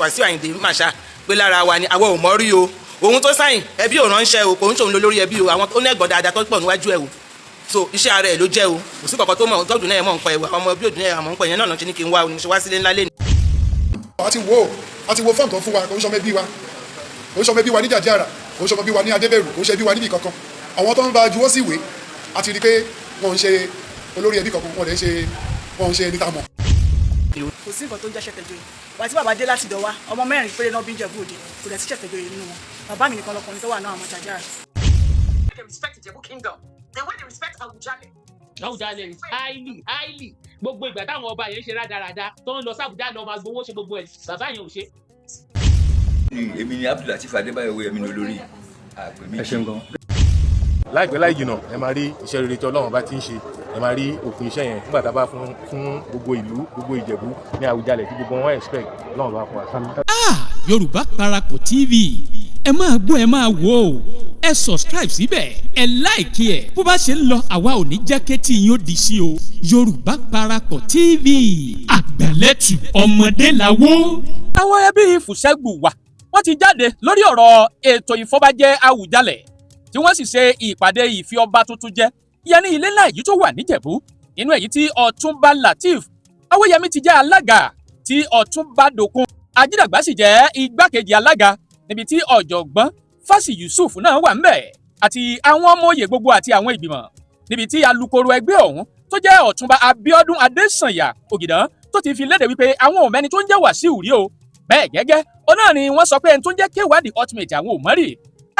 Wàsíù Àyìndé Marshal pé lára wa ni, àwa ò mọ̀ rí o. Òun tó sign, ẹbí ò ránṣẹ́ o. Kò ń ṣòun lórí ẹbí o. Àwọn ó ní ẹ̀gbọ́n dáadáa tó pọ̀ níwájú ẹ̀ o. So iṣẹ́ ara ẹ̀ ló jẹ́ o. Kò sí kankan tó mọ̀ tọ́jú náà mọ̀ ń pa ẹ̀. Àwọn ọmọ bí òdùn náà mọ̀ ń pa ìyẹn náà ló ṣe ní kí n wá o ní ṣe wá sílé ńlá lẹ́nu. A ti wo fọ́ọ̀mù tó fún wa. Kò ń ṣọmọ ẹbí wa, kò ń ṣọmọ ẹbí wa ní Jàdíàrà, kò ń ṣọmọ ẹbí wa ní Adébẹ̀rù, kò ń ṣe ẹbí wa níbì kankan. Àwọn tó ń bá juwọ́ sí ìwé, a ti rí i pé wọ́n ń ṣe olórí ẹbí kankan, wọ́n lè ṣe, wọ́n ń ṣe ẹni tá a mọ̀. Kò sí nǹkan tó ń jẹ́ ṣẹ̀tẹ̀joyè. Wà tí bàbá dé láti dọ̀wá, ọmọ mẹ́rin péré náà bí ń Jẹ̀bú Òde. Kò dẹ̀ sí ṣẹ̀tẹ̀joyè nínú wọn. Bàbá mi nìkan lọkùnrin tó wà náà, àwọn Jàjára. They respect Ijebu Kingdom. The way they respect Awujale. Àwùjalẹ̀ is highly highly. Gbogbo ìgbà táwọn ọba yẹn ṣe rádaràda, tó ń lọ sábùjá lọ máa gbowó, ṣe gbogbo ẹ̀, bàbá yẹn ò ṣe. Èmi ni Abdulateef Adébáyọ̀ Owóyẹmí ní olórí àpè méjì. Ẹ ṣeun gan. Láìpẹ́ láì jìnà, ẹ máa rí iṣẹ́ rere tí Ọlọ́run bá ti ń ṣe. Ẹ máa rí òpin iṣẹ́ yẹn nígbà tá a bá fún gbogbo ìlú, gbogbo Ìjẹ̀bú ní Àwùjalẹ̀ tí gbogbo wọn expect. Ọlọ́run bá fún wa. Ah, Yorùbá Parapọ̀ TV, ẹ máa gbọ́, ẹ máa wò ó. Ẹ subscribe síbẹ̀, ẹ like ẹ̀. Bó bá ṣe ń lọ, àwa ò ní jẹ́ kétí yín ó di sí o. Yorùbá Parapọ̀ TV, àgbàlẹ́tù ọmọdé làwọ́. Àwọn ẹbí Fùsẹ́gbùwà, wọ́n ti jáde lórí ọ̀rọ̀ ètò ìfọbajẹ Àwùjalẹ̀, tí wọ́n sì ṣe ìpàdé ìfi ọba tuntun jẹ ìyẹn ní ilé ńlá èyí tó wà níjẹ̀bú, nínú èyí tí Ọ̀túnba Lateef Awóyẹmí ti jẹ́ alága, tí Ọ̀túnba Dòkun Ajídàgbà sì jẹ́ igbákejì alága, níbi tí Ọ̀jọ̀gbọ́n Fásì Yusuf náà wà ńbẹ̀ àti àwọn ọmọ òye gbogbo àti àwọn ìgbìmọ̀, níbi tí alukoro ẹgbẹ́ ọ̀hún tó jẹ́ Ọ̀túnba Abíọ́dún Adésànyà Ògìdán tó ti fi léde wípé àwọn ò mẹ́ni tó ń jẹ́ Wàsíù rí o. Bẹ́ẹ̀ gẹ́gẹ́ òun náà ni wọ́n sọ pé ẹni tó ń jẹ́ K1 The Ultimate, àwọn ò mọ̀ rí.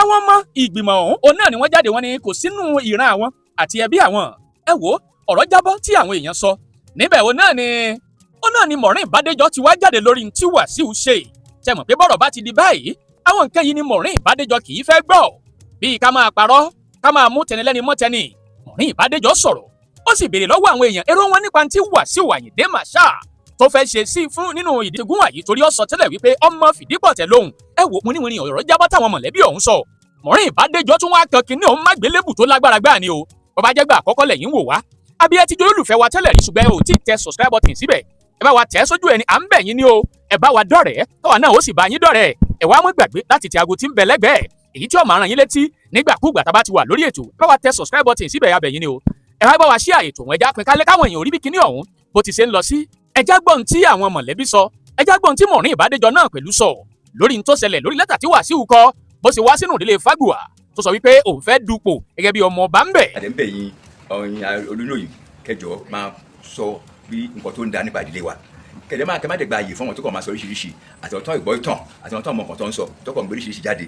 Àwọn ọmọ ìgbìmọ̀ ọ̀hún, òun náà ni wọ́n jáde, wọ́n ní kò sínú ìran àwọn àti ẹbí àwọn. Ẹ wo ọ̀rọ̀ jábọ́ tí àwọn èèyàn sọ níbẹ̀. Òun náà ni Maureen Bádéjọ ti wá jáde lórí tí Wàsíù ṣe. Ṣe mọ̀ pé bọ́rọ̀ bá ti di báyìí, àwọn nǹkan yìí ni Maureen Bádéjọ kì í fẹ́ gbọ́, bíi ká máa parọ́, ká máa mú tẹnilẹ́ni mọ́ tẹni. Maureen Bádéjọ sọ̀rọ̀, ó sì béèrè lọ́wọ́ àwọn èèyàn èrò wọn nípa tí Wàsíù Àyìndé Marshal tó fẹ́ ṣe sí fún nínú ìdígun wàyí, torí ó sọ tẹ́lẹ̀ wípé ọmọ fìdípọ̀tẹ̀ lóhùn. Ẹ wò, mo níwọ̀n ní ọ̀rọ̀ jábọ́ táwọn mọ̀lẹ́bí ọ̀hún sọ. Maureen Bádéjọ tún wá kan kínní òun mágbélébù tó lágbára gbáà ni o. Bàbá jẹ́gbà àkọ́kọ́ lẹ́yìn wò wá, àbí ẹ ti jẹ́ olólùfẹ́ wa tẹ́lẹ̀ rí ṣùgbọ́n ẹ ò tí ì tẹ subscribe button síbẹ̀, ẹ bá wa tẹ̀ sójú ẹni à ń bẹ̀ yín ní o. Ẹ bá wa dọ̀rẹ́, káwa náà ó sì bá yín dọ̀rẹ́. Ẹ wá mọ́ gbàgbé láti tẹ aago tí ń bẹ lẹ́gbẹ̀ẹ́, èyí tí ó máa ràn yín létí nígbàkúùgbà tá a bá ti wà lórí ètò. Ẹ bá wa tẹ subscribe button síbẹ̀, abẹ̀ yín ni o. Ẹ wá bá wa share ètò wọn, ẹ já pín kálẹ̀ káwọn èèyàn orí bí kinní ọ̀hún bó ti ṣe ń lọ sí. Ẹ já gbọ́n tí àwọn mọ̀lẹ́bí sọ, ẹ já gbọ́n tí Maureen Bádéjọ náà pẹ̀lú sọ lórí n tó ṣẹlẹ̀ lórí lẹ́tà tí Wàsíù kọ, bó ṣe wá sínú ìdílé Fágbùwà tó sọ wípé òun fẹ́ dupò gẹ́gẹ́ bí ọmọ ọba ń bẹ̀. Àdẹ́ńbẹ̀ yín ọ̀yin olóyìn kẹjọ máa sọ bí nǹkan tó ń da nípa ìdílé wa kẹjọ máa kẹ má dẹ̀ gba àyè fún wọn tó kàn máa sọ oríṣiríṣi, àti wọn tó ìgbọ́ ìtàn, àti wọn tó mọ nǹkan tó ń sọ, tó kàn ń gbé oríṣiríṣi jáde.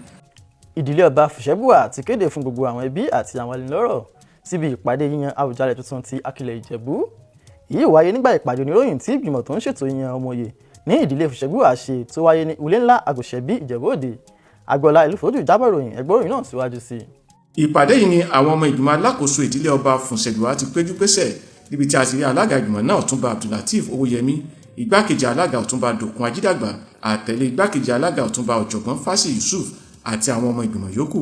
Ìdílé ọba Fùṣẹ́gbùwà ti kéde fún gbogbo àwọn ẹbí àti àwọn alẹ́nulọ́rọ̀ síbi ìpàdé yíyan Àwùjalẹ̀ tuntun ti Akilẹ̀ Ìjẹ̀bú. Èyí wáyé nígbà ìpàdé oníròyìn tí ìgbìmọ̀ tó ń ṣètò yíyan ọmọye ní ìdílé Fùṣẹ́gbùwà ṣe, tó wáyé ní ilé ńlá Àgòṣẹ́bí, Ìjẹ̀bú Òde. Agboola Ìlúfojú jábọ̀ ròyìn ẹgbọ́ròyìn náà síwájú sí i. Ìpàdé yìí ni àwọn ọmọ ìgbìmọ̀ alákòóso ìdílé ọba Fùṣẹ́gbùwà ti péjú pésẹ̀, níbi tí a ti rí alága ìgbìmọ̀ náà, Ọ̀túnba Abdulateef Owóyẹmí, igbákejì alága, Ọ̀túnba Dòkun Ajídàgbà, àtẹ̀lé igbákejì alága, Ọ̀túnba Ọ̀jọ̀gbọ́n Fásì Yusuf, àti àwọn ọmọ ìgbìmọ̀ yòókù.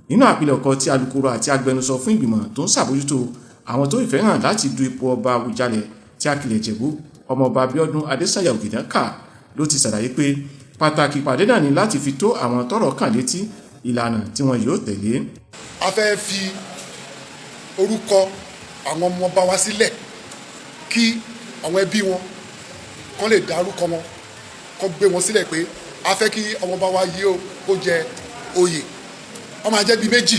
Nínú àpilẹ̀kọ tí alukoro àti agbẹnusọ fún ìgbìmọ̀ tó ń ṣàbójútó àwọn tó ìfẹ́ hàn láti du ipò ọba Àwùjalẹ̀ tí Akilẹ̀ Ìjẹ̀bú, Ọmọọba Abíọ́dún Adésànyà Ògìdán kà, ló ti ṣàlàyé pé pàtàkì ìpàdé náà ni láti fi tó àwọn tọ́rọ̀ kàn létí ìlànà tí wọn yóò tẹ̀lé. A fẹ́ fi orúkọ àwọn ọmọ ọba wa sílẹ̀ kí àwọn ẹbí wọn kán lè dárúkọ wọn, kán gbé wọn sílẹ̀ pé a fẹ́ kí ọmọ ọba wa yìí ó kó jẹ oyè. Wọ́n máa jẹ́ bíi méjì,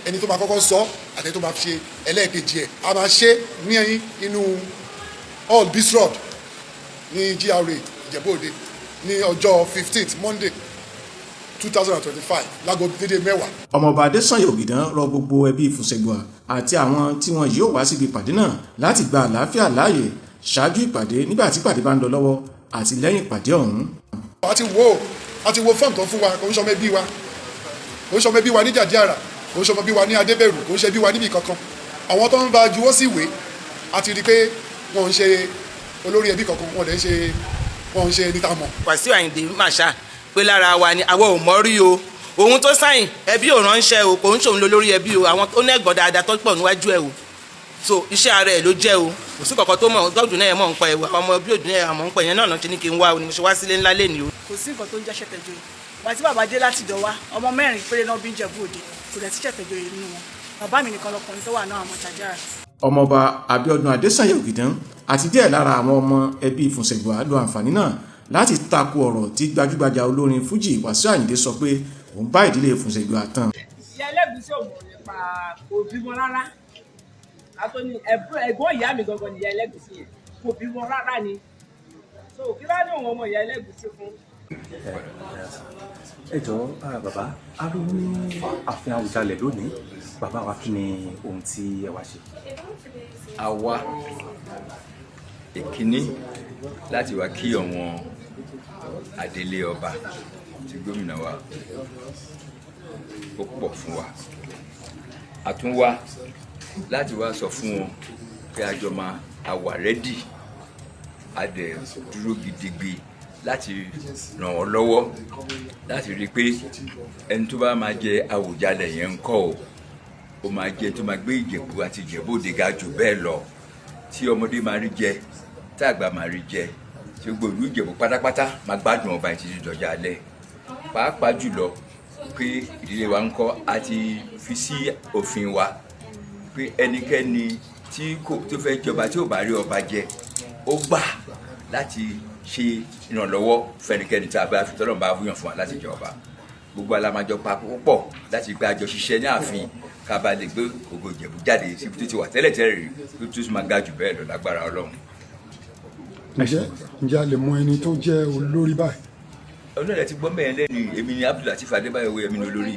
ẹni tó máa kọ́kọ́ sọ àti ẹni tó máa ṣe ẹlẹ́ẹ̀kejì ẹ̀. A máa ṣe ní inú hall Bisrod ní GRA Ìjẹ̀bú Òde ní ọjọ́ 15th, Monday, 2025, láago dédé 10. Ọmọọba Adésànyà Ògìdán rọ gbogbo ẹbí Fùsẹ̀gbùwà àti àwọn tí wọn yóò wá síbi ìpàdé náà láti gba àlàáfíà láàyè ṣáájú ìpàdé, nígbà tí ìpàdé bá ń lọ lọ́wọ́, àti lẹ́yìn ìpàdé ọ̀hún. A ti wo fọ́ọ̀mù tó fún wa. Kò ń ṣọmọ ẹbí wa, kò ń ṣọmọ ẹbí wa ní Jàdíàrà, kò ń ṣọmọ ẹbí wa ní Adébẹ̀rù, kò ń ṣe ẹbí wa níbì kankan. Àwọn tó ń bá juwọ́ sí ìwé, a ti rí i pé wọ́n ń ṣe olórí ẹbí kankan, wọ́n dẹ̀ ń ṣe, wọ́n ń ṣe ẹni tá a mọ̀. Wàsíù Àyìndé Marshal pé lára wa ni, àwa ò mọ̀ rí o. Òun tó sign, ẹbí ò ránṣẹ́ o. Kò ń ṣòun lórí ẹbí o. Àwọn ó ní ẹ̀gbọ́n dáadáa tó pọ̀ níwájú ẹ̀ o. So iṣẹ́ ara ẹ̀ ló jẹ́ o. Kò sí kankan tó mọ̀ tọ́jú náà mọ̀ ń pa ẹ̀ àwọn ọmọ bí òdùn náà mọ̀ ń pa ẹ̀yẹn náà lọ́n ti ní kí n wá o ni mo ṣe wá sílé ńlá lé ní o. Kò sí nǹkan tó ń jẹ́ Ṣẹ̀tẹ̀joyè. Wà tí bàbá dé láti Ìdọ̀wá, ọmọ mẹ́rin péré náà bí ń Jẹ̀bú Òde, kò dẹ̀ sí Ṣẹ̀tẹ̀joyè nínú wọn. Bàbá mi nìkan lọkùnrin tó wà náà àmọ́ Ṣàjára. Ọmọọba Abíọ́dún Adésànyà Ògìdán àti díẹ̀ lára àwọn ọmọ ẹbí Fùsẹ̀gbùwà lo àǹfààní náà láti tako ọ̀rọ̀ tí gbajúgbajà olórin fújì Wàsíù Àyìndé sọ pé òun bá ìdílé Fùsẹ̀gbùwà tán. Ìyá Ẹlẹ́gùúsí ò mọ̀ nípa, kò bímọ rárá. Àtọ́ ni ẹ̀gbọ́n ìyá mi gangan ni ìyá Ẹlẹ́gùúsí yẹn, kò bímọ rárá ni. So kí bá ní òun ọmọ ìyá Ẹlẹ́gùúsí fún. Ẹ jọ̀ọ́ bàbá, a rí ní ààfin Àwùjalẹ̀ lónìí. Bàbá wa, kí ni ohun tí ẹ wá ṣe? A wá, ìkíní, láti wá kí àwọn adelé ọba tí gómìnà wa ó pọ̀ fún wa. A tún wá láti wá sọ fún wọn pé a jọ máa a wà ready, a dẹ̀ dúró gidigbi láti ràn wọ́n lọ́wọ́ láti rí i pé ẹni tó bá máa jẹ Àwùjalẹ̀ yẹn ń kọ́ o, ó máa jẹ tó máa gbé Ìjẹ̀bú àti Ìjẹ̀bú Òde ga jù bẹ́ẹ̀ lọ, tí ọmọdé máa rí jẹ, tí àgbà máa rí jẹ, tí gbogbo ìlú Ìjẹ̀bú pátápátá máa gbádùn ọba ìtìjú dọ̀jà alẹ́. Pàápàá jùlọ pé ìdílé wa ń kọ́, a ti fi sí òfin wa pé ẹnikẹ́ni tí kò tó fẹ́ jọba, tí ò bá rí ọba jẹ, ó gbà láti ṣe ìrànlọ́wọ́ fẹ́nikẹ́ni tí a bá fi tọ́lọ́run bá yàn fún wa láti jẹ ọba. Gbogbo alamajọ pa púpọ̀ láti gbé àjọ ṣiṣẹ́ ní ààfin, ká bá lè gbé ògo Ìjẹ̀bú jáde síbi tó ti wà tẹ́lẹ̀tẹ́lẹ̀ rí, tó tún máa ga jù bẹ́ẹ̀ lọ lágbára Ọlọ́run. Ǹjẹ́ a lè mọ ẹni tó jẹ́ olórí báyìí? Olórí ti gbọ́ mẹ́rin lẹ́nu. Èmi ni Abdulateef Adébáyọ̀ Owóyẹmí ni olórí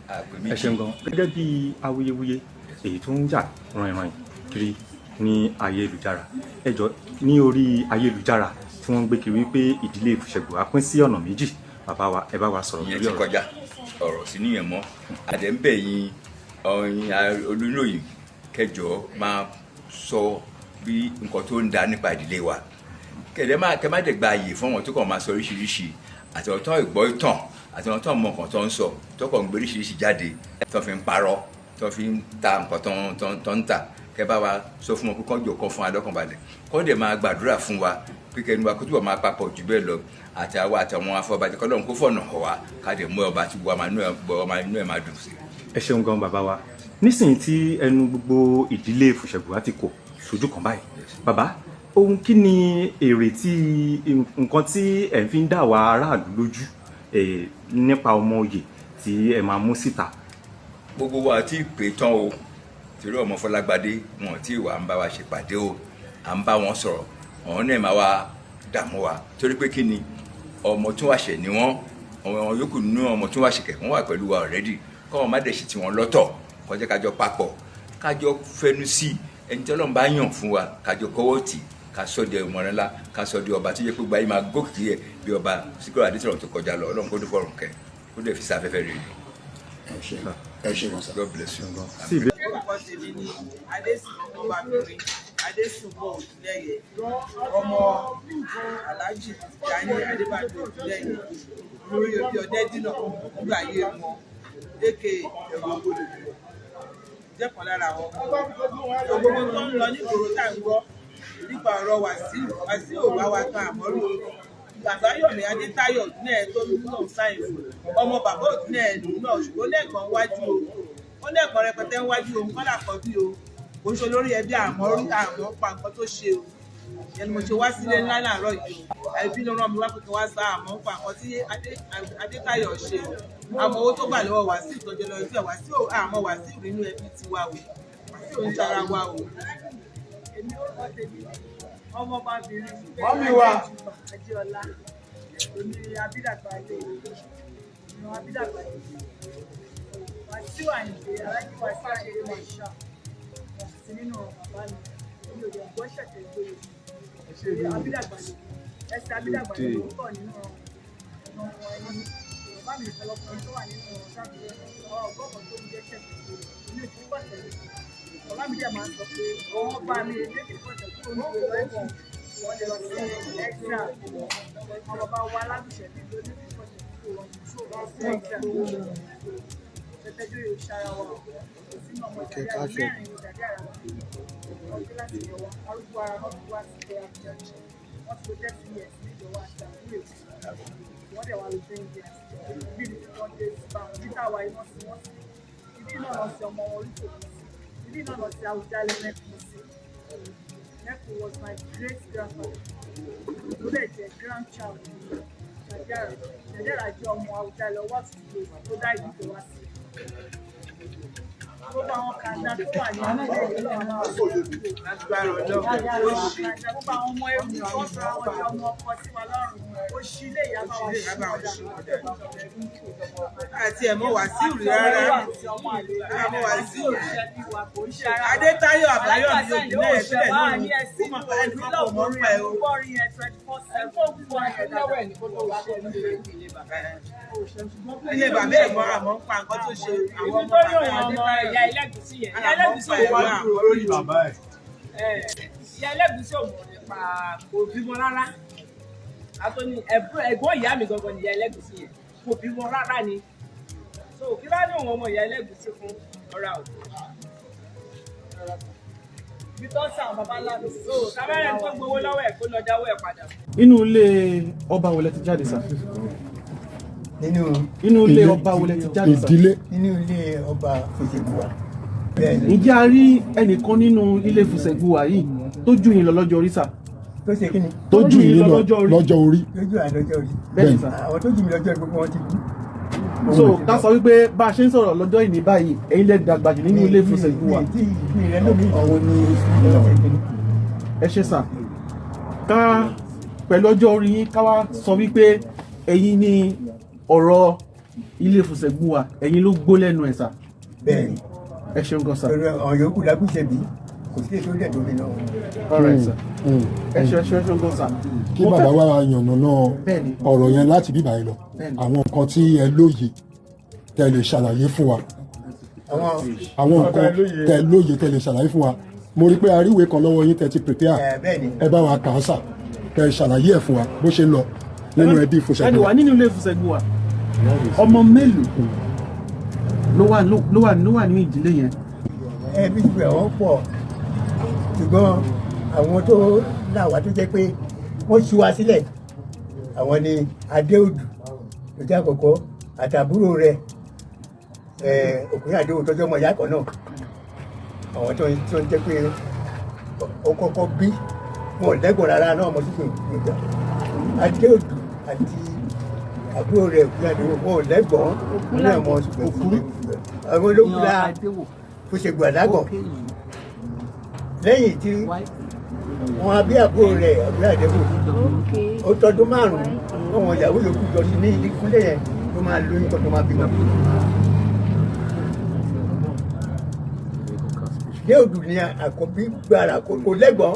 àpè méjì. Ẹ ṣeun gan. Gẹ́gẹ́ bí awuyewuye èyí tó ń jà ràìnràìn kiri ní ayélujára, ẹ jọ̀ọ́, ní orí ayélujára tí wọ́n ń gbé kiri wípé ìdílé Fùsẹ̀gbùwà pín sí ọ̀nà méjì, bàbá wa, ẹ bá wa sọ̀rọ̀ Ìyẹn lórí ti ọ̀rọ̀. kọjá, ọ̀rọ̀ sí níyẹn mọ́. Àdẹ́ńbẹ̀yìn ọ̀yin olóyìn kẹjọ máa sọ bí nǹkan tó ń da nípa ìdílé wa. Kẹ̀dẹ́ máa kẹ má dẹ̀ gba àyè fún wọn tó kàn máa sọ oríṣiríṣi, àti àwọn tó ń gbọ́ ìtàn, àti àwọn tó ń mọ nǹkan tó ń sọ, tó kàn ń gbé oríṣiríṣi jáde, tó fi ń parọ́, tó fi ń ta nǹkan tó ń tà. Kẹ bá wa sọ fún wọn pé kán jọ kán fún wa lọ́kàn balẹ̀, kán dẹ̀ máa gbàdúrà fún wa pé kẹnu wa kó túbọ̀ máa papọ̀ jù bẹ́ẹ̀ lọ, àti àwa àtàwọn afọbajẹ, kọ́lọ́run kó fọ̀nà hàn wá, ká dẹ̀ mú ọba tí gbogbo ọmọ inú ẹ̀ máa dùn sí. Ẹ ṣeun gan, bàbá wa. Nísìnyí tí ẹnu gbogbo ìdílé Fùsẹ̀gbùwà ti kò sójú kan báyìí, bàbá, ohun kí ni èrè tí nǹkan tí ẹ̀ fi ń dà wá aráàlú lójú nípa ọmọ oyè tí ẹ máa mú síta? Gbogbo wa ti pè tán o, torí ọmọ Fọlágbadé wọn tí wà ń bá wa ṣèpàdé o, à ń bá wọn sọ̀rọ̀. Àwọn náà máa wá dààmú wa, torí pé kí ni, ọmọ tún wàṣẹ ni wọn. Àwọn yòókù nínú ọmọ tún wàṣẹ kẹ wọn wà pẹ̀lú wa already. Kọ́ wọn má dẹ̀ ṣe tiwọn lọ́tọ̀, kọjá kájọ papọ̀, kájọ fẹnu sí ẹni tí Ọlọ́run bá yàn fún wa, kájọ kọ́wọ́ tì, ká sọ di ọmọ ńlá, ká sọ di ọba tó yẹ pé gbayé máa gòkè ẹ bí ọba Síkírù Adétọ̀nà tó kọjá lọ. Ọlọ́run kó dún fọ̀rùn kẹ, kó dẹ̀ fi sáfẹ́fẹ́ rere. Ẹ ṣe gan sir. God bless you. Orúkọ tèmi ni Adésùnmọ̀, ọbabìnrin Adésùnmọ̀ Òdúlẹ̀yẹ, ọmọ Alhaji Gani Adébájọ Òdúlẹ̀yẹ, olórí ẹbí Ọ̀dẹ́dínà nígbà ayé wọn, aka Ẹ̀rù Ògbódò, jẹ́ kan lára àwọn ọmọ. Gbogbo tó ń lọ nígboro tá à ń gbọ́ nípa ọ̀rọ̀ Wàsíù, Wàsíù ò bá wa tan àmọ́rò. Àbáyọ̀mí Adétáyọ̀ náà tó náà sáyìn fún ọmọ bàbá Òdúlẹ̀ lòun náà, ṣùgbọ́n lẹ́ẹ̀kan wájú o, ó lẹ́ẹ̀kan rẹpẹtẹ ń wájú o, kọ́là kan bí o, kò ń ṣe olórí ẹbí àmọ́ rí àmọ́ pa nǹkan tó ṣe o. Ìyẹn ni mo ṣe wá sílé ńlá láàárọ̀ yìí o. Ẹbí ló rán mi wá pé kí wá sá àmọ́ pa nǹkan tí Adétáyọ̀ ṣe o. Àmọ́ owó tó gbà lọ́wọ́ Wàsíù tọ́jú lọ sí Wàsíù, àmọ́ Wàsíù nínú ẹbí tiwa o, Wàsíù ń tara wa o. Èmi, orúkọ tèmi ni ọmọbabìnrin Mọ́mí wa. Adéọlá. Èmi Abídàgbà ilé ìran Abídàgbà ilé Wàsíù Àyìndé, Aláàjì Wàsíù Àyìndé Màṣá sí nínú bàbá mi. Èmi ò lè gbọ́ ṣẹ̀tẹ̀ ìgbòho Abídàgbà lè ẹsẹ̀ Abídàgbà lè ló ń bọ̀ nínú ọ̀nà ẹni bàbá mi. Ìfọlọkùnrin tó wà nínú ọgbọ́n kan tó ń jẹ́ ṣẹ̀tẹ̀ ìgbòho, èmi ò tún pọ̀ tẹ̀lé. Bàbá mi dẹ̀ máa ń sọ pé ọwọ́ bá mi lébi pọ̀jù kúrò ní ìlú ẹ̀kọ́, wọ́n lè lọ sí extra. Ọmọ bá wa alágùnṣẹ́ ní ló lébi pọ̀jù kúrò lọ sí extra. Pẹpẹjọ yóò ṣara wa o. Kò sínú ọmọ ìdàdí àrà mẹ́rin ní ìdàdí àrà wa. Ọdún láti yọ wá, arúgbó ara wọn fi wá sí ilé Abuja. Wọ́n ti lo 30 years níjọba àti àbúrò Èkó. Wọ́n dẹ̀ wá lo 10 years. Bí ibi tí wọ́n dé sí bá wọn, ibi táwa iná sí wọ́n sí. Ibi náà lọ sí ọmọ wọn orí tòun sí. Ibi náà lọ sí Awùjalẹ̀ mẹ́kùn sí. Mẹ́kùn was my great grandfather. Ó dẹ̀ jẹ́ grandchild Jàdíàrà. Jàdíàrà jẹ́ ọmọ Awùjalẹ̀ ọwọ́ àtúntò tó dá ìlú tó wá sí. Gbogbo àwọn kàńdá tó wà ní ilé ìlú àwọn Lágbára Ọlọ́run, ó ṣe. gbogbo àwọn ọmọ ewu tó ń sọ àwọn ọjọ́ ọmọ ọkọ sí wa lọ́rùn. Ó ṣí ilé ìyá bá wa ṣí wọn dànù. Àti ẹ̀ mọ Wàsíù rí rárá. Àmọ́ Wàsíù rí. Adétáyọ̀ Àbáyọ̀mí Ògúnlẹ̀yẹ sílẹ̀ lóhùn. Ó mọ̀ pé ẹnìkan kò mọ̀ ń pa ẹ̀ o. Ilé bàbá ẹ̀ mọ́ àmọ́ ń pa nǹkan tó ṣe àwọn ọmọ Nítorí bàbá òun ọmọ Adétáyọ̀. ìyá Ẹlẹ́gùúsí yẹn. Ìyá Àmọ́ ń Ẹlẹ́gùúsí pa ò ẹ̀ wá wá lórí bàbá ẹ̀. Ìyá Ẹlẹ́gùúsí ò mọ̀ nípa, kò bímọ rárá. Àtọ́ ni ẹ̀gbọ́n ìyá mi gangan ni ìyá Ẹlẹ́gùúsí yẹn. Kò bímọ rárá ni. So kí bá ní òun ọmọ ìyá Ẹlẹ́gùúsí fún ọ̀rá o. Ibi tó ń sàn bàbá ńlá mi sí. So tábàárẹ̀ tó gbowó lọ́wọ́ ẹ̀ kó lọ dáwọ́ ẹ̀ padà. Inú ilé ọba wo lẹ ti jáde, sà? Nínú Inú ilé ọba wo lẹ ti jáde, sà? Nínú ilé ọba Fùsẹ̀gbùwà. Bẹ́ẹ̀ni. Ǹjẹ́ a rí ẹnìkan nínú ilé Fùsẹ̀gbùwà yìí tó jù yín lọ lọ́jọ́ orí, sà? Tó ṣe kí ni? Tó jù yín lọ lọ́jọ́ orí. Tó jù àlọ́jọ́ orí. Bẹ́ẹ̀ni, sà. Àwọn tó jù mí lọ́jọ́ orí, gbogbo wọn ti kú. So ká sọ wípé bá a ṣe ń sọ̀rọ̀ lọ́jọ́ ìní báyìí, ẹ̀yin lẹ dàgbà jù nínú ilé Fùsẹ̀gbùwà. Àwọn ni. Ẹ ṣe, sà. Ká pẹ̀lú ọjọ́ orí yín, ká wá sọ wípé ẹ̀yin ni ọ̀rọ̀ ilé Fùsẹ̀gbùwà, ẹ̀yin ló gbó lẹ́nu ẹ̀, sà? Bẹ́ẹ̀ni. Ẹ ṣeun gan, sà. Torí àwọn yòókù lágùnṣẹ́bí, kò sí èso dẹ̀ tóbi náà. All right, sir. Ẹ ṣe, ẹ ṣe, ẹ ṣeun gan, sà. Kí bàbá wa yànnàná ọ̀rọ̀ yẹn láti bíbá yìí lọ, àwọn nǹkan tí ẹ lóye tẹ lè ṣàlàyé fún wa, àwọn nǹkan tẹ lóye tẹ lè ṣàlàyé fún wa. Mo rí i pé aríwèé kan lọ́wọ́ yín tẹ ti prepare. Bẹ́ẹ̀ni. Ẹ bá wa kà á, sà, kẹ ẹ ṣàlàyé ẹ̀ fún wa bó ṣe ń lọ nínú ẹbí Ẹni Fùsẹ̀gbùwà. wà nínú ilé Fùsẹ̀gbùwà, ọmọ mélòó ló wà ní ìdílé yẹn? Ẹbí ti bẹ̀rẹ̀, wọ́n pọ̀, ṣùgbọ́n àwọn tó là wá tó jẹ́ pé wọ́n ṣú wa sílẹ̀, àwọn ni Adéòdù tó jẹ́ àkọ́kọ́ àtàbúrò rẹ̀ Òkúnyà Adéwò tọ́jú ọmọ ìyá kan náà. Àwọn tó ń jẹ́ pé ó kọ́kọ́ bí wọn ò lẹ́gbọ̀n rárá náà, ọmọ tuntun ìgbà Adéòdù àti àbúrò rẹ̀ Òkúnyà Adéwò, wọn ò lẹ́gbọ̀n ní ọmọ tuntun. Àwọn olókùnrin Fùsẹ̀gbùwà lágọ̀ lẹ́yìn tí wọ́n á bí àbúrò rẹ̀ àbúrò àdẹ́kù, ó tọdún 5, àwọn ìyàwó yòókù jọ sí ní ìkúnlẹ̀ yẹn tó máa lóyún tó máa bímọ. Déòdù ni àkọ́bí gbàrà, kò lẹ́gbọ̀n,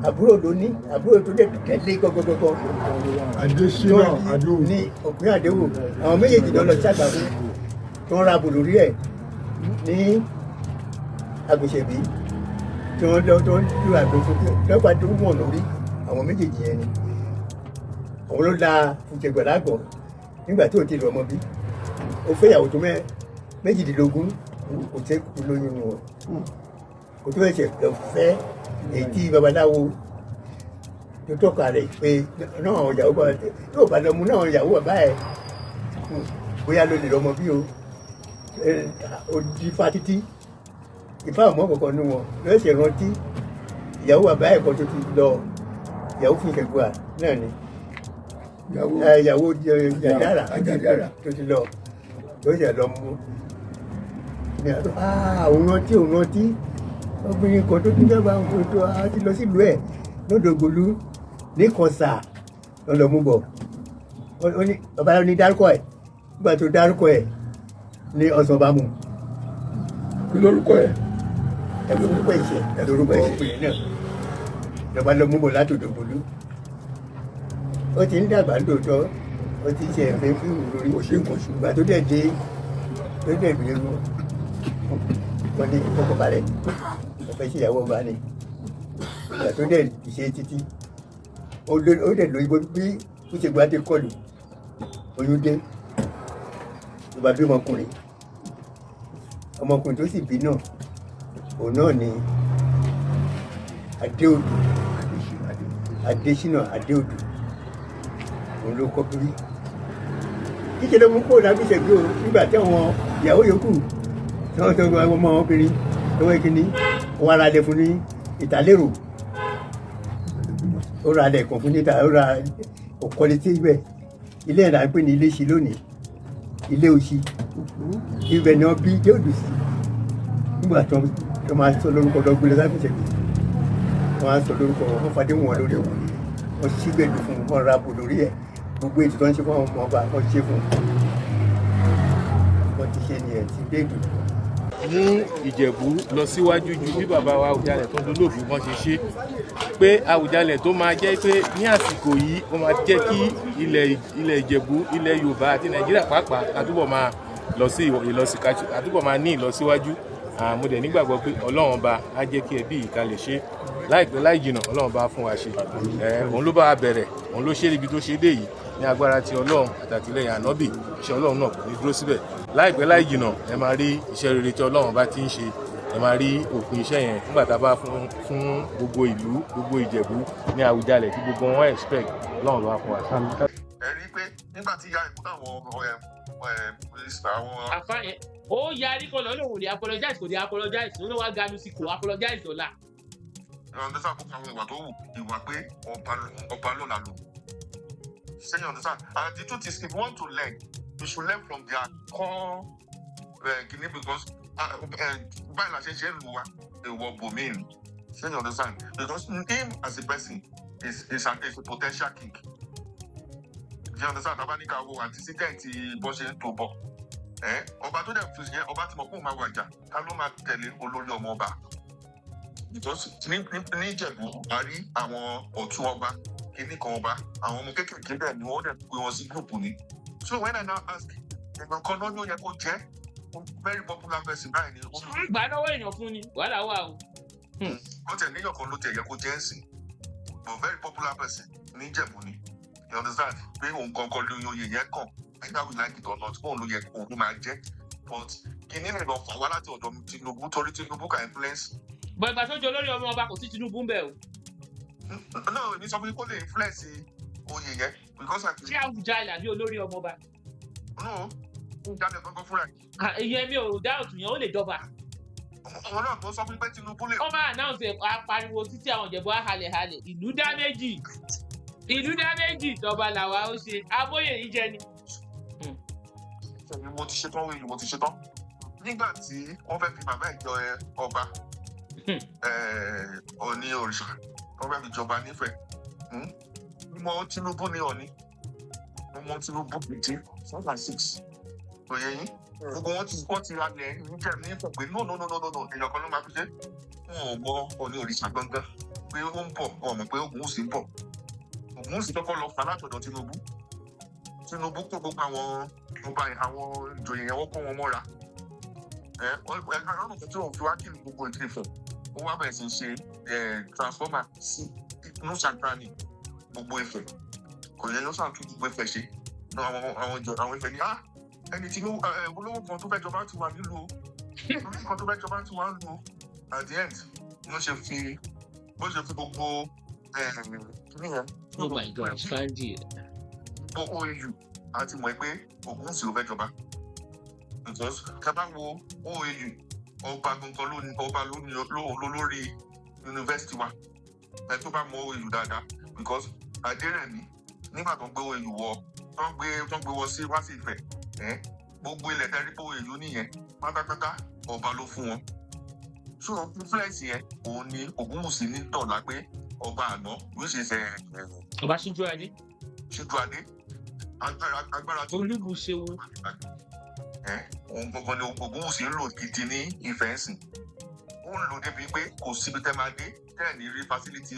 àbúrò ló ní, àbúrò tó dẹ̀ tẹ̀lé gọ́gọ́gọ́gọ́. Adésínà Adéwò. Ní Òkúnyà Adéwò, àwọn méjèèjì lọ sí àgbàdo tó ń ra bò lórí ẹ̀ ní Àgùnṣèbí tí wọ́n lọ tó ń lu àgbẹ̀fọ́ lọ́pàá tó wọ̀n lórí àwọn méjèèjì yẹn ni àwọn ló la Fùsẹ̀gbùwà lágọ̀ọ́ nígbà tí ò ti lọ ọmọ bí. Ó fẹ́ ìyàwó tó mẹ́ 18, kò tẹ́ kú lóyún nù wọn, kò tó ẹsẹ̀ lọ fẹ́ èyí tí babaláwo tó tọ́ka rẹ̀ pé náà àwọn ìyàwó bá tó bá lọ mú náà ìyàwó bàbá ẹ̀ bóyá ló lè lọ́mọ bí o. Ó di fa títí ìfá ọmọ kankan nù wọn lọ́sẹ̀ rántí ìyàwó bàbá ẹ̀ kan tó ti lọ, ìyàwó Fùsẹ̀gbùwà náà ni, ìyàwó Jàdára tó ti lọ lọ́sẹ̀ lọ mú ní àtọ́. Òun rántí, òun rántí obìnrin kan tó ti dábàá òun tó a ti lọ sílùú ẹ̀ lọ́dọ̀gbòlú ní kọsà lọ́lọ́ mú bọ̀. Bàbá ní dárúkọ ẹ̀, nígbà tó dárúkọ ẹ̀ ní ọ̀sán bá mú. Kí lórúkọ ẹ̀? Ẹ lórúkọ ẹ̀ṣẹ̀, ẹ lórúkọ obìnrin náà lọ́ba lọ mú bọ̀ látòdògbòlú. Ó ti ń dàgbà lóòótọ́, ó ti ṣe ẹ̀fẹ́ fún lórí ìgbà tó dẹ̀ dé tó dẹ̀ bí ewu wọn ní kókó balẹ̀, ó fẹ́ ṣèyàwó ọba ni. Ìgbà tó dẹ̀ ṣe títí ó dẹ̀ lóyún bí Fùsẹ̀gbùwà ti kọlù, oyún dé, ló bá bímọ ọkùnrin. Ọmọkùnrin tó sì bí náà, òun náà ni Adéodù, Adésínà Adéodù. Òun ló kọ́ bí kíkẹ́ ló mú kó lágbèsè gbé o. Nígbà tí àwọn ìyàwó yòókù tí wọ́n tó gba ọmọ obìnrin lọ́wọ́ ìkíní, wọ́n ara lẹ̀ fún ní ìtàlérò. Ó ra ilẹ̀ kan fún níta, ó ra òkọ́lé tí ibẹ̀, ilé ẹ̀ là ń pè ní ilé ìṣí lónìí, ilé òṣì. Ibẹ̀ ni wọ́n bí Déòdù sí. Nígbà tí wọ́n máa sọ lórúkọ lọ́gbẹ́lẹ́ lágbèsè gbé, wọ́n á sọ lórúkọ, wọ́n fadé wọn lórí, wọ́n sígbẹ̀dù fún wọn, ra bò lórí ẹ̀. Gbogbo ètò tó ń ṣe fún àwọn ọmọ ọba, wọ́n ṣe fún wọn. Ti ṣe nìyẹn ti Déòdù. Mú Ìjẹ̀bú lọ síwájú ju bí bàbá wa Àwùjalẹ̀ tó ń dolóògbé wọn ṣe ṣe pé Àwùjalẹ̀ tó máa jẹ́ pé ní àsìkò yìí, ó máa jẹ́ kí ilẹ̀ Ìjẹ̀bú, ilẹ̀ Yorùbá àti Nàìjíríà pàápàá ká túbọ̀ máa lọ sí ìlọsí, ká túbọ̀ máa ní ìlọsíwájú. Mo dẹ̀ nígbàgbọ́ pé Ọlọ́run Ọba á jẹ́ kí ẹbí yìí ká lè ṣe láìpẹ́ láì jìnà. Ọlọ́run Ọba fún wa ṣe. Òun ló bá wa bẹ̀rẹ̀, òun ló ṣe níbi tó ṣe dé yìí. Ní agbára ti Ọlọ́run àtàtìlẹ́yìn Ànábì, iṣẹ́ Ọlọ́run náà kò ní dúró síbẹ̀. Láìpẹ́ láì jìnà, ẹ máa rí iṣẹ́ rere tí Ọlọ́run bá ti ń ṣe, ẹ máa rí òpin iṣẹ́ yẹn nígbà tá a bá fún gbogbo ìlú, gbogbo Ìjẹ̀bú ní Àwùjalẹ̀ tí gbogbo wọn expect. Ọlọ́run bá fún wa ṣe. Ẹ rí i pé nígbà tí ìyá ìkú táwọn ẹ ẹ àwọn. Àfa yẹn ó yarí kan lọ, lóun ò lè apologize, kò lè apologize. Òun ló wá ganu sí, kò apologize ọ̀la. Understand? Gbogbo àwọn ìwà tó wù, ìwà pé ọba lọ́la lò ṣé you understand? And the truth is, if you want to learn, you should learn from their core kìíní, because báyìí la ṣe ṣe ń lu wa, èèwọ̀ bòmíì ni. Ṣé you understand? Because him as a person is a potential king. You understand? Tabanika wo antecedent bó ṣe ń tó bọ̀, ọba tó dẹ̀ fi yẹn, ọba tí mo kó máa wàjà, ká ló máa tẹ̀lé olórí ọmọ ọba? Because ní Ìjẹ̀bú, a rí àwọn ọ̀tún ọba, kìíní kan ọba, àwọn ọmọ kéékèèké bẹ́ẹ̀ ni wọ́n dẹ̀ pé wọn sí group ni. So when I now ask, èèyàn kan náà ní ó yẹ kó jẹ́ very popular person báyìí ni. Gbà lọ́wọ́ èèyàn fún ni, wàhálà wà o. Ó tẹ̀ níyàn kan ló tẹ̀ yẹ kó jẹ́ ẹ̀sìn, but very popular person ní Ìjẹ̀bú ni. You understand pé òun gangan ló oyè yẹn kàn, either we like it or not, òun ló yẹ, òun ló máa jẹ́. But kìíní rẹ̀ lọ fà wá láti ọ̀dọ̀ Tinubu, torí Tinubu can influence. Bọ̀ ìgbà tó jẹ olórí ọmọ ọba, kò sí Tinubu ń bẹ̀ o. No, èmi sọ fún yín kó lè influence oyè yẹn because I. Ṣé Àwùjalẹ̀ àbí olórí ọmọ ọba? No, Àwùjalẹ̀ gangan fúnra ẹ̀. Ìyẹn mi ò dá òtún yẹn, ó lè jọba. Òun náà tó sọ fún pé Tinubu lè. Wọ́n máa announce ẹ̀, apariwo títí àwọn Ìjẹ̀bú á halẹ̀ halẹ̀. Ìlú dá méjì, ìlú dá méjì, tọba làwa ó ṣe abóyè yìí jẹ ni. Mo ti ṣetán wíìlì, mo ti ṣetán. Nígbà tí wọ́n fẹ́ fi bàbá ìjọ ẹ ọba Ọ̀ní òrìṣà, wọ́n fẹ́ fi jọba nífẹ̀ẹ́, mo Tinubu ní Ọ̀ní, mo mọ Tinubu pìtì 4 and 6, kò yẹ yín. Gbogbo wọn ti ralẹ̀ níjẹ̀ nífẹ̀ẹ́ pé no, no, no, no, no, no, èèyàn kan ló máa fi ṣe. Wọn ò mọ Ọ̀ní òrìṣà gangan pé ó ń bọ̀. Wọn mọ̀ pé Ògúnwùsì ń bọ̀. Ògúnwùsì kọ́kọ́ lọ fà látọ̀dọ̀ Tinubu. Tinubu kó gbogbo àwọn ọba, àwọn ìjòyè yẹn, wọ́n kó wọn mọ́ra. Ẹ ẹ ọ̀nà tí òun fi wá kí gbogbo ìdílé Ifẹ̀, ó wá bẹ̀rẹ̀ sí ṣe transformer sí nùsàgbani gbogbo Ifẹ̀, kò yẹ ló sàn tún gbogbo Ifẹ̀ ṣe. Àwọn ìjọ àwọn Ifẹ̀ ní, ah, ẹni tí olówó kan tó fẹ́ jọba ti wà nílùú, olówó kan tó fẹ́ jọba ti wà nílùú. At the end, bó ṣe fi gbogbo kíní yẹn. Oh my God, Sanji. Gbogbo OAU àti mọ̀ pé Ògúnwùsì ló fẹ́ jọba, because ká bá wo OAU, ọba gangan ló ní, ọba ló ní ló lórí yunifásitì wa. Ẹ tó bá mọ OAU dáadáa, because Adérẹ̀mí, nígbà tó ń gbé OAU wọ, tó ń gbé wọ sí wá sí Ifẹ̀, ẹ gbogbo ilẹ̀ tẹ́rí pé OAU nìyẹn pátápátá, ọba ló fún wọn. So influence yẹn, òun ni Ògúnwùsì ní dọ̀là pé ọba àná, which is Ọba Síjú Adé. Síjú Adé, agbára tí Olúbùṣewo. Ẹ òun gangan ni Ògúnwùsì ń lò gidi ní Ifẹ̀ ń sìn. Ó ń lò débi pé kò síbi tẹ́ máa dé tẹ́ ẹ̀ ní rí facility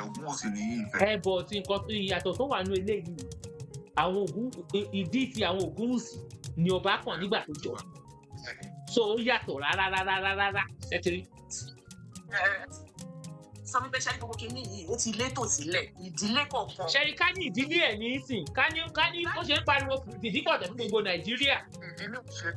Ògúnwùsì ní Ifẹ̀. Ẹ bọ̀ tí nǹkan tó ìyàtọ̀ tó wà ní eléyìí, àwọn Ògún, ìdí ti àwọn Ògúnwùsì ni ọba kàn nígbà tó jọ, so ó yàtọ̀ rárá rárá rárá rárá ṣẹ́tìrì. Sọ wípé ṣáà gbogbo kìíní yìí, ó ti létò sílẹ̀ ìdílé kọ̀ọ̀kan. Ṣẹ́rí, ká ní ìdílé ẹ̀ ní í sìn, ká ní bó ṣe ń pariwo fìdí pọ̀ tẹ̀ fún gbogbo Nàìjíríà. Ìdílé ò ṣe.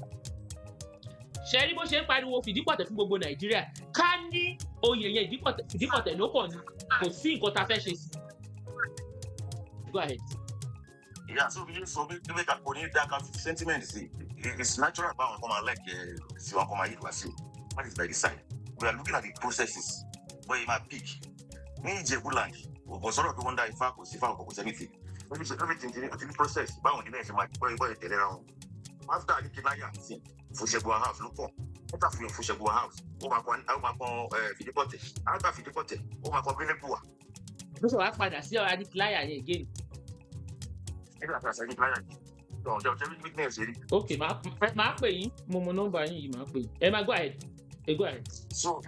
Ṣe rí bó ṣe ń pariwo Fìdípọ̀tẹ̀ fún gbogbo Nàìjíríà? Ká ní oyè yẹn, Fìdípọ̀tẹ̀ ló kàn ní, kò sí nǹkan tá a fẹ́ ṣe sí. Go ahead. Yeah, so bí sọ bí bí ká kò ní dá ká fi sentiment sí. It's natural báwọn kan máa like ẹ sí, wọn kan máa yí wá sí. That is by the side. We are looking at the processes wey you máa pick ní Ìjẹ̀bú land. Kò sọ̀rọ̀ pé wọ́n dá ifá, kò sí ifá, kò sí anything. Everything ti ní process báwọn ìdílé ṣe máa gbọ́ ìtẹ̀lé ra wọn. After Anikilaya sí, Fùṣẹ̀gbùwà house ló pọ̀. After Fùṣẹ̀gbùwà house, ó máa kàn Fìdípọ̀tẹ̀. After Fìdípọ̀tẹ̀, ó máa kàn Bílẹ̀bùwà. Ló sọ wá padà sí ọ̀rọ̀ Anikilaya yẹn again. Nígbà tí a ṣe Anikilaya yìí, ọjọ́ ọjọ́ witness rí. Ok, máa pè yín. Mo mọ nọ́mbà yín yìí, máa pè yín. Ẹ máa go ahead, ẹ go ahead. So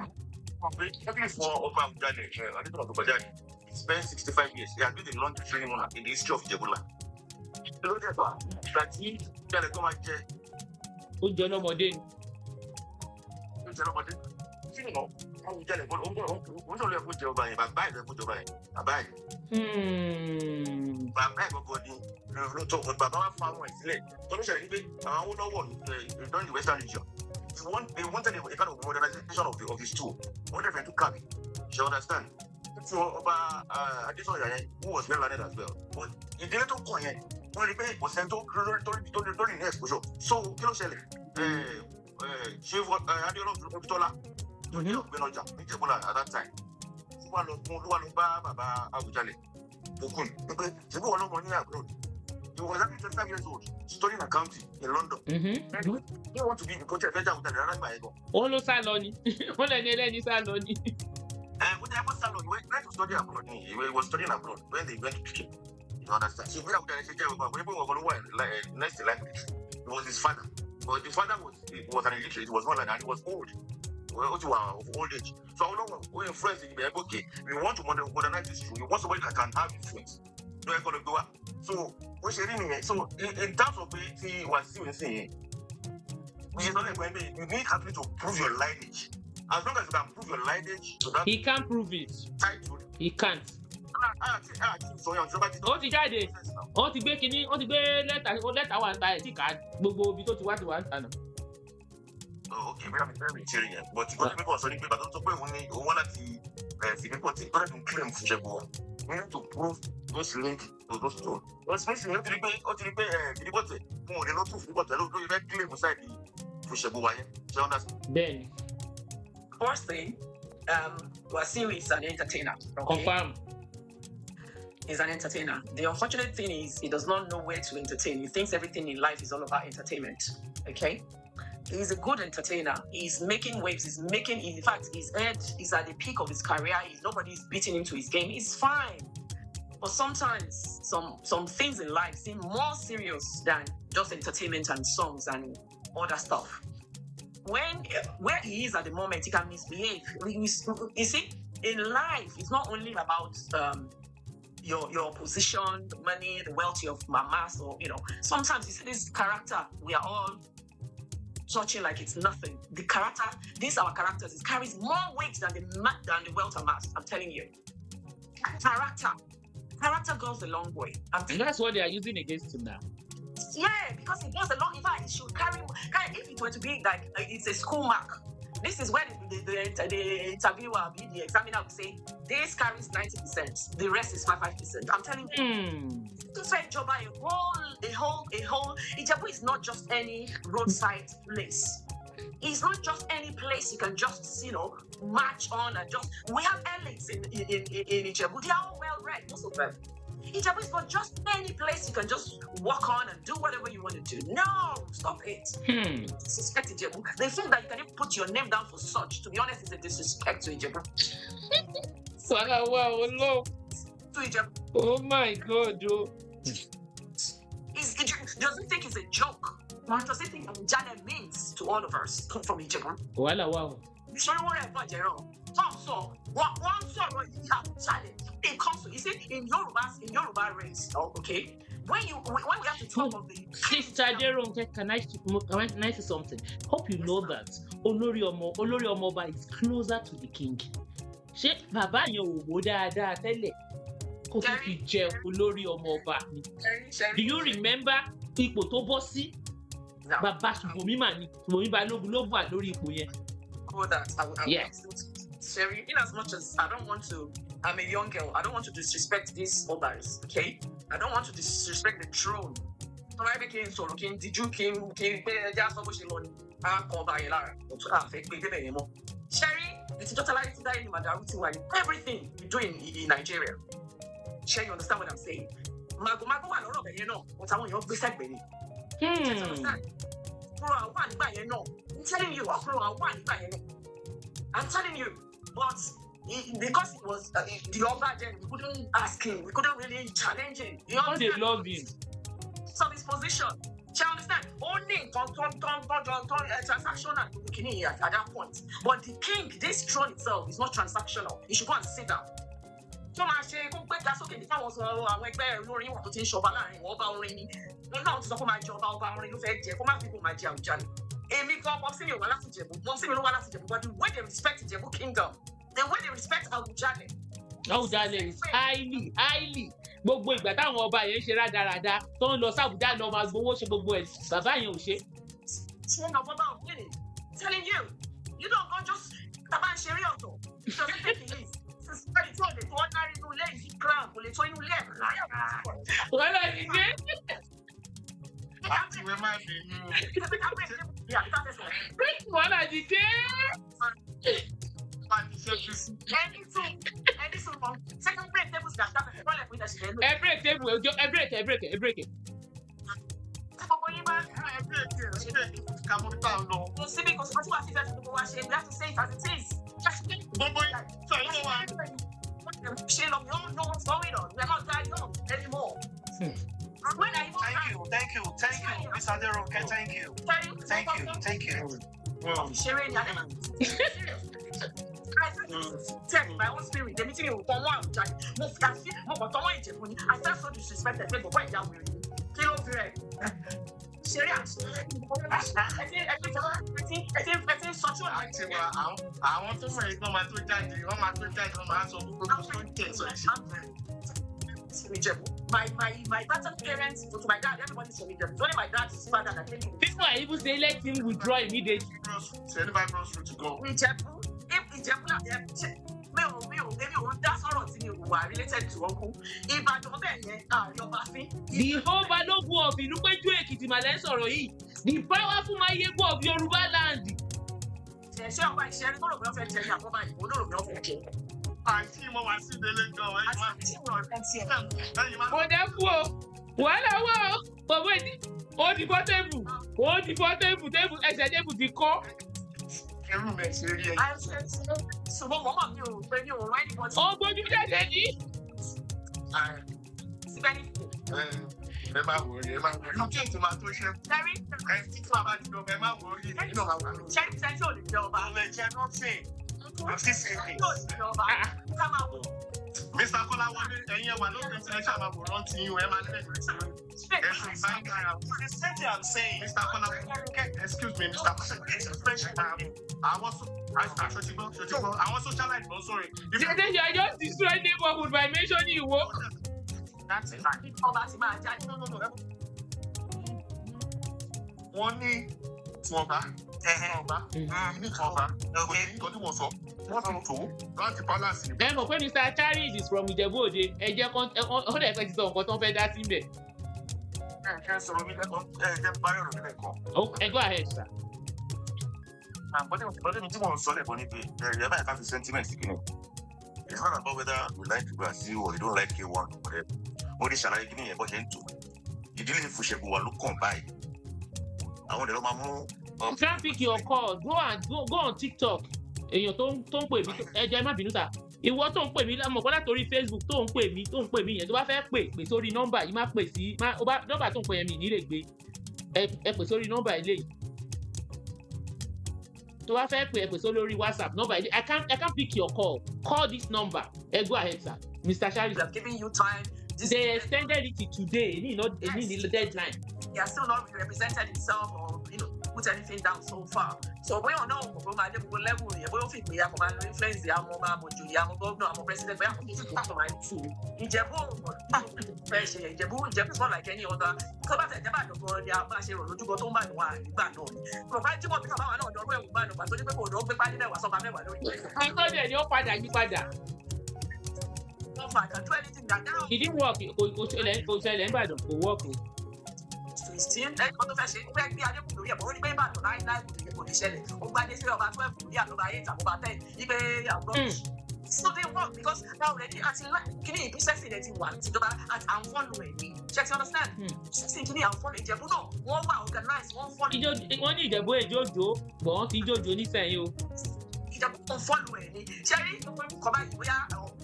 every fún ọba Àwùjalẹ̀ Adétọ̀nà tó kọjá yìí, he spent 65 years. He has been the longest reigning monarch in the history of Ìjẹ̀bú-Land. Kí ló dé fà ìgbà tí Àwùjalẹ̀ tó máa jẹ? Ó jẹ ọlọ́mọdé ni. Ó jẹ ọlọ́mọdé kí ni Àwùjalẹ̀ gbọ́dọ̀ òun tó lọ ẹ̀kú jẹ ọba yẹn. Bàbá ẹ̀ lọ ẹ̀kú jọba yẹn, bàbá ẹ̀. Bàbá ẹ̀ gbọ́gbọ́ ni ló tó. Bàbá wa fa àwọn ẹ̀ sílẹ̀ tó ló ṣẹlẹ̀ ní pé àwọn Awólọ́wọ̀ during the Western Region, they wanted a kind of modernization of the stool. Wọ́n dẹ̀ fẹ́ tún kàwé, you understand? So ọba Adésanya yẹn, who was well learned as well, but ìdílé tó kàn yẹn, wọ́n rí pé kò sẹ́ni tó ní exposure. So kí ló ṣẹlẹ̀? Chief Adéọlá Odútọ́lá tó jẹ́ ọ̀gbẹ́ni ọjà níjẹ̀bọ́lá at that time ló wà lọ bá bàbá Àwùjalẹ̀ Ògùn pé ṣebí wọn lọ́mọ ní abroad. He was only 25 years old, studying accounting in London. He want to be the coach ẹ̀fẹ́ jà Àwùjalẹ̀ rárá gbà yẹn gan. Wọ́n ló sá lọ ni, wọ́n lẹ́ni ẹlẹ́ni sá lọ ni. Ẹ kó jẹ́ kó sá lọ, he went to study abroad ni. He was studying abroad when they went to pick him. You understand? So bí Àwùjalẹ̀ ṣe jẹ́ ọgbà, kò ní pé wọn ló wà next in line. It was his father, but the father was an illiterate. He was not like that. He was old. Well, ó ti wà of old age. So Awolowo ó influence ìgbà yẹn. Okay, we want to modernize this thing. We want somebody that can have influence ló yẹ kó lọ gbé wa. So ó ṣe rí nìyẹn. So in terms of pé tí Wàsíù ń sìn yẹn, we ṣe sọ lẹ́gbẹ̀ẹ́ pé you need actually to prove your lineage. As long as you can prove your lineage to that He can't prove it. title. He can't. Àti sọ yẹn ọ̀ṣọ́ bá ti. Ó ti jáde, wọ́n ti gbé kinní, wọ́n ti gbé lẹ́tà, lẹ́tà wà ń ta ẹ̀ tí kà á, gbogbo ibi tó ti wá ti wà ń ta nà. Oh, okay, bí a mi fẹ́ rí ìṣeré yẹn, but ìkọ́ni pípọ̀ sọ ní pé bàtà tó pé òun ní òun wá láti Fìdípọ̀tẹ̀ tó dẹ̀ tún claim Fùṣẹ̀gbùwà. We need to prove those link to those two. But nísìnyí ó ti rí pé Fìdípọ̀tẹ̀ wọn ò lè lọ tún Fìdípọ̀tẹ̀ ló lórí fẹ́ claim side Fùṣẹ̀gbùwà yẹn. Ṣé you understand? Bẹ́ẹ̀ni. First thing, Wasiu is an entertainer. Okay? Confirm. He's an entertainer. The unfortunate thing is he does not know where to entertain. He thinks everything in life is all about entertainment. Okay? He's a good entertainer. He's making waves. He's making, in fact, his head is at the peak of his career. Nobody's beating him to his game. He's fine. But sometimes some things in life seem more serious than just entertainment and songs and other stuff. When where he is at the moment, he can misbehave. You see, in life, it's not only about your position, the money, the wealth of mamas, or sometimes you see this character we are all touching like it's nothing. The character, these our characters, it carries more weight than the wealth amassed. I'm telling you, character, character goes a long way. I'm And that's what they are using against him now. Yeah, because it goes a long. In fact, it should carry. If it were to be like it's a school mark, this is where the interviewer, the examiner will say, this carries 90%, the rest is 5%. I'm telling you. To say Joba, a whole, Ijebu is not just any roadside place. It's not just any place you can just march on and just. We have elites in Ijebu. They are all well read, most of them. Ijebu is not just any place you can just walk on and do whatever you want to do. No, stop it. Disrespect Ijebu. They think that you can even put your name down for such. To be honest, it's a disrespect to Ijebu. Sara wa Ọlọ́run. To Ijebu. Oh my God o. Does he think it's a joke? Does he think Awujale means to all of us come from Ijebu? Wàhálà wà o. Ṣé wọ́n rẹ̀ bàjẹ́ rán? Tó ń sọ, wọ́n ń sọ̀rọ̀ yìí Awujale. It comes to, you see, in Yoruba race, oh, okay, when we have to talk of the Sister Aderonke, can I say something? Hope you know that olórí ọmọ ọba is closer to the king. Ṣé bàbá yẹn ò wò dáadáa tẹ́lẹ̀ kó tó fi jẹ olórí ọmọ ọba ni? Do you remember ipò tó bọ́ sí? Bàbá Ṣùbọ́mi mà ní, Ṣùbọ́mi Balógun ló wà lórí ipò yẹn. Go that I will Sherry, in as much as I don't want to, I'm a young girl, I don't want to disrespect these others, okay? I don't want to disrespect the throne. Tọ́lá ẹbí kí n sọ̀rọ̀, kí n dijú, kí n gbé ẹja sọ bó ṣe lọ ni, á kàn ọba yẹn lára, ọ̀tún àfẹ́ gbé débẹ̀ yẹn mọ́. Sherry, ìtìjọ́ tọ́lá ti dáyé ni màdàrú ti wà ní everything we do in Nigeria. Ṣé you understand what I'm saying? Màgòmágó wà lọ́rọ̀ bẹ̀yẹn náà, but àwọn èèyàn gbé sẹ́gbẹ̀ẹ́ ni. Ṣé you understand? Kúrò àwọn wà nígbà yẹn náà. I'm telling you, ọkùnrin àwọn wà nígbà yẹn náà. I'm telling you, but because it was the Oba then, we couldn't ask him, we couldn't really challenge him. You Because they understand? love him. So his position. Ṣé you understand? Ó ní nǹkan tó transactional gbogbo kìíní yìí at that point. But the king, this throne itself is not transactional. You should go and sit down. Tó máa ṣe kó gbéga sókè ní káwọn sọ àwọn ẹgbẹ́ olórin wà tó ti ń ṣọba láàrin wọn, ọba orin ni. Wọn náà ti sọ pé máa jẹ ọba, ọba orin ló fẹ́ jẹ, kó má fi kó máa jẹ Àwùjalẹ̀. Èmi gan, mumsy mi ò wá láti Ìjẹ̀bú, mumsy mi ló wá láti Ìjẹ̀bú, but the way they respect Ìjẹ̀bú kingdom, the way they respect Àwùjalẹ̀. Àwùjalẹ̀ is highly highly, gbogbo ìgbà táwọn ọba yẹn ń ṣe rádaràda, tó ń lọ sàbújá lọ máa gbowó, ṣe gbogbo ẹ̀, bàbá yẹn ò ṣe. Ṣé ọ̀nà bọ́bá ò kíni? Telling you, you don't go just tàbá ń ṣeré ọ̀tọ̀. It doesn't take it easy. Sísè tí ò lè tó ordinary inú ilé yìí, crown kò lè tó inú ilé ẹ̀ láyà. Wàhálà ti dé. Àti ìwé má bínú. Wàhálà ti dé. Ẹni tún mọ second break tables na dáfẹ́ kọ́lẹ̀ fún ìdásílẹ̀ lónìí. Ẹ break table, ẹ jọ, ẹ break, ẹ break, ẹ break. Tí gbogbo yín bá ẹ break, ẹ break, ká mọ bí tá à ń lọ. Kò síbi, kò sí wàá fífẹ́ tí gbogbo wa ṣe, we have to say it as it is. Gbogbo yín sọ yín wá. Ṣe lọ, we all know what's going on. We are not that young anymore. When I even Thank you, thank you, thank you, Miss Aderonke, thank you. Thank you, thank you. Ṣeré ni alẹ́. I tell my own spirit, èmi tí mi ò kàn wọ́n Àwùjalẹ̀, mo fi àfi mo kàn tọwọ́ Ìjẹ̀bú ni. I felt so disrespected pé bọ̀bọ̀ ìyá wèrè ni. Kí ló fi rẹ̀? Ṣeré àti ẹ ti ń sọ tí ò ní. Àti wa àwọn tó mọ̀ yìí kan máa tó jáde, wọ́n máa tó jáde, wọ́n máa sọ gbogbo tó ń tẹ̀ sọ ìṣe. Ìjẹ̀bú. My paternal parents, to my dad, everybody's from Ìjẹ̀bú. It's only my dad's father that came in. People are even saying let him withdraw immediately. Ṣé ní virus route gan? Ìjẹ̀bú, if Ìjẹ̀bú náà ẹ ṣe mi ò èmi ò ń dá sọ̀rọ̀ tí mi ò wà related to uncle. Ìbàdàn bẹ́ẹ̀ yẹn, ààrẹ ọba fín. The whole Balógun of Ìlúpéjú Èkìtì màlẹ́ ń sọ̀rọ̀ yìí, the powerful Mayegun of Yorùbá land. Ṣé ọba ìṣẹ́rí tó rò pé wọ́n fẹ́ jẹ ní àbọ̀bá ìbò ló rò pé wọ́n fẹ́ jẹ? Àǹtí mo wá sí ìdílé gan, ẹ̀yin máa ẹ̀yin máa. Mo dẹ́kun o, wàhálà wà o, bọ̀bọ̀ èdè ó di fọ́ table, ó di fọ́ table, table ẹsẹ̀ table ti kọ́. Irú mi ṣe rí ẹ. Ṣùgbọ́n mọ́mọ́ mi ò pé mi ò rán anybody. Ó gbójú jáde ní. Síbẹ̀ ní. Ẹ má wò rí, ẹ má wò rí. Inú kéèkì máa tó ṣe. Ẹ tí tí màá bá ti dọ̀bẹ̀, ẹ má wò rí, èmi náà máa wà lórí. Ṣẹ́rí ṣẹ́rí tí ò lè jẹ ọba. Mo lè jẹ nothing. I'm still saying Tí ò lè jẹ ọba. Ká máa wò. Mr. Kọ́láwọlé, ẹ̀yin ẹ wà lókè tí ẹ ṣáà máa wòrán tí yín o, ẹ máa lẹ́yìn tí yín. Ẹ fi báyìí kára. The same thing I'm saying. Mr. Kọ́láwọlé, excuse me, Mr. Kọ́láwọlé, àwọn aṣojú gbọ́, àwọn socialite ló ń sọ̀rọ̀. Jẹ́jẹ́, you are just destroying neighborhood by mentioning Iwo. That's it. Ọba ti máa jáde. Wọ́n ní tí wọ́n bá ọba ní kan ọba kò ní nǹkan tí wọ́n sọ, wọ́n ti tó láti palace. Ẹ mọ̀ pé Mr. Charis is from Ìjẹ̀bú Òde, ẹ jẹ́ kán ó dẹ̀ fẹ́ ti sọ nǹkan tó ń fẹ́ dá sí mbẹ̀. Ẹ jẹ́ sọ̀rọ̀ mi lẹ́kọ̀ọ́, ẹ jẹ́ parí ọ̀rọ̀ mi lẹ́kọ̀ọ́. Okay, go ahead, sir. Àgbọ̀dé mi tí mò ń sọ lẹ́kọ̀ọ́ ni pé ẹ̀rẹ̀ báyìí ká fi sentiment sí kìíní. It's not about whether you like Wasiu or you don't like K1 or whatever. Mo ti ṣàlàyé kí nìyẹn bó ṣe ń tò. Ìdílé Fùṣẹ̀gbùwà ló kàn báyìí. Àwọn ọ̀dọ́ máa mú. You can't pick your call. Go and go on TikTok. Èèyàn tó ń pè mí, ẹ jọ̀ọ́, ẹ má bínú sà. Ìwọ tó ń pè mí mọ̀ kọ́lá torí Facebook tó ń pè mí yẹn, tó bá fẹ́ pè, pè sórí nọ́mbà yìí, má pè sí má ó bá nọ́mbà tó ń pè yẹn, mi ní lè gbé. Ẹ pè sórí nọ́mbà eléyìí. Tó bá fẹ́ pè, ẹ pè sórí orí WhatsApp nọ́mbà yìí. I can't pick your call. Call this number. Ẹ go ahead, sir. Mr. Charis. We have given you time. This They extended it to today. Ní ní deadline. He has still not represented himself or. put anything down so far. So bóyá ọ̀nà òun kò máa dé gbogbo level yẹn, bóyá ó fi ìpè akọ̀ máa lo influence àwọn ọba, àmọ̀jòyè, àwọn gómìnà, àwọn president, bóyá kò tó fi pàtó máa tù. Ìjẹ̀bú òun fẹ́ ṣe Ìjẹ̀bú. Ìjẹ̀bú is not like any other. Tó bá tẹ̀ jẹ́ Ìbàdàn gan ni a bá ṣe rò lójúgan tó ń bàdàn wà nígbà náà ni bàbá Jímọ̀ bí bàbá wa náà dọ̀rọ̀ ẹ̀wù bàdàn pàtó ní pé kò ló gbé pálí 10 sọ́ba 10 lórí. Akọ́dẹ̀ ni ó padà yí padà. Wọ́n fà kàn do anything that now. It didn't work. Kò ṣẹlẹ̀ n'Ìbàdàn, kò work o. Christine, ẹni kan tó fẹ́ ṣe, ó fẹ́ gbé adékùn lórí ẹ̀ bọ́, ó ní pé Ìbàdàn láíláí kò ní ṣẹlẹ̀. Ó gbadé sí ọba 12 lórí àlọ́ba 8 àbọ̀bá 10 ibẹ̀ àwọn. So they work because now already àti kíní ìbísẹ́sì rẹ̀ ti wà tìjọba àti à ń follow ẹ̀ ní, ṣe ti understand? Sísìn kíní à ń follow Ìjẹ̀bú náà, wọ́n wà organize, wọ́n follow. Ijó, wọ́n ní Ìjẹ̀bú èjòjò bọ̀, wọ́n ti jójó nísẹ̀yìn o. Ìjẹ̀bú kan follow ẹ̀ ní. Ṣe rí gbogbo irú kan báyìí, bóyá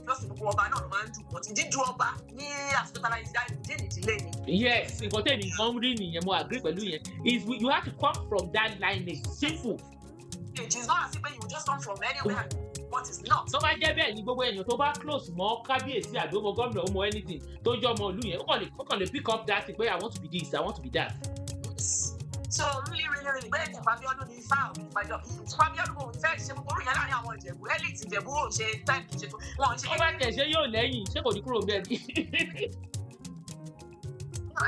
lọ́sìn gbogbo ọba náà ló máa ń dùn, but dídú ọba ní àsìkò tara ìdí ìdílé ni. Yes, nǹkan tẹ̀mí gan rí nìyẹn, mo agree pẹ̀lú yẹn, is you have to come from that lineage, simple. It is not as if you just come from anywhere, but it's not. Tó bá jẹ́ bẹ́ẹ̀ ni, gbogbo èèyàn tó bá close mọ́ kábíyèsí àbí ọmọ gómìnà, ọmọ anything tó jẹ́ ọmọ ìlú yẹn, ó kàn lè pick up that thing pé I want to be this, I want to be that. So really, really, really, bẹ́ẹ̀ ní Fábíọ́dún ní ifá òní ìfàjọ Fábíọ́dún kò fẹ́ ṣe gbogbo orí yẹn láàrin àwọn Ìjẹ̀bú elite. Ìjẹ̀bú ò ṣe time kì í ṣe tó wọn ò ṣe. Ó bá tẹ̀ ṣe yóò lẹ́yìn, ṣé kò ní kúrò bẹ́ẹ̀ ni?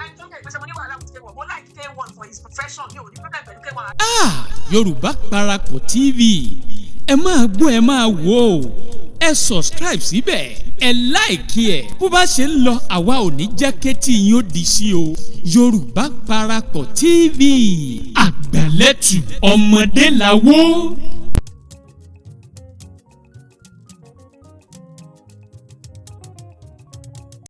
Ẹni tó ń kẹ́ ìpèsè mo ní wàhálà with K1, mo like K1 for his profession, mi ò ní problem pẹ̀lú K1. Ah, Yorùbá Parapọ̀ TV, ẹ máa gbọ́, ẹ máa wò ó, ẹ subscribe síbẹ̀, ẹ like ẹ̀. Bó bá ṣe ń lọ, àwa ò ní jẹ́ kétí yín ó di sí o. Yorùbá Parapọ̀ TV, àgbàlẹ́tù ọmọdé làwọ̀.